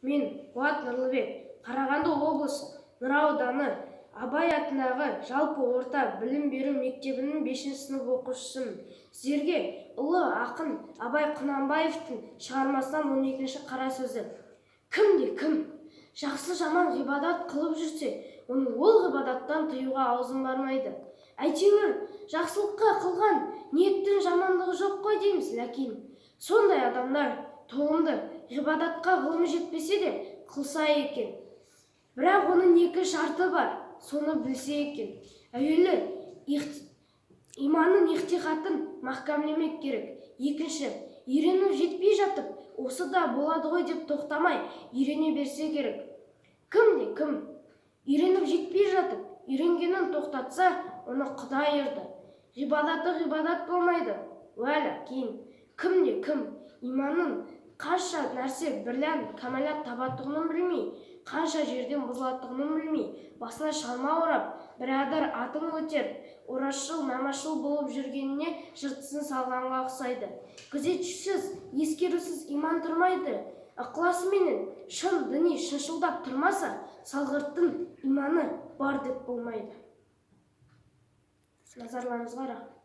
Мен, Қуат Нұрлыбек, Қарағанды облысы, Нұра ауданы, Абай атындағы жалпы орта білім беру мектебінің 5 сынып оқушысымын. Сіздерге ұлы ақын Абай Құнанбаевтың шығармасынан 12 қара сөзі. Кімде кім жақсы жаман ғибадат қылып жүрсе, оны ол ғибадаттан тыюға аузым бармайды. Әйтеуір жақсылыққа қылған ниеттің жамандығы жоқ қой дейміз, ләкин сондай адамдар толымды ғибадатқа ғылымы жетпесе де қылса екен. Бірақ оның екі шарты бар, соны білсе екен. Әуелі иманның ихтихатын махкамлемек керек. Екінші, үйреніп жетпей жатып, осы да болады ғой деп тоқтамай, үйрене берсе керек. Кімде кім үйреніп жетпей жатып, үйренгенін тоқтатса, оны Құдай ұрды. Ғибадаты ғибадат болмайды. Уәлә, кейін кімде кім иманның қанша нәрсе бірлән кәмәлат табатұғынын білмей, қанша жерден бұзылатұғынын білмей, басына шалма орап, бірадар атын көтеріп, оразшыл, намазшыл болып жүргеніне жыртысын салғанға ұқсайды. Күзетшісіз, ескерусіз иман тұрмайды. Ықыласыменен шын діни шыншылдап тұрмаса, салғырттың иманы бар деп болмайды. Назарларыңызға рахмет.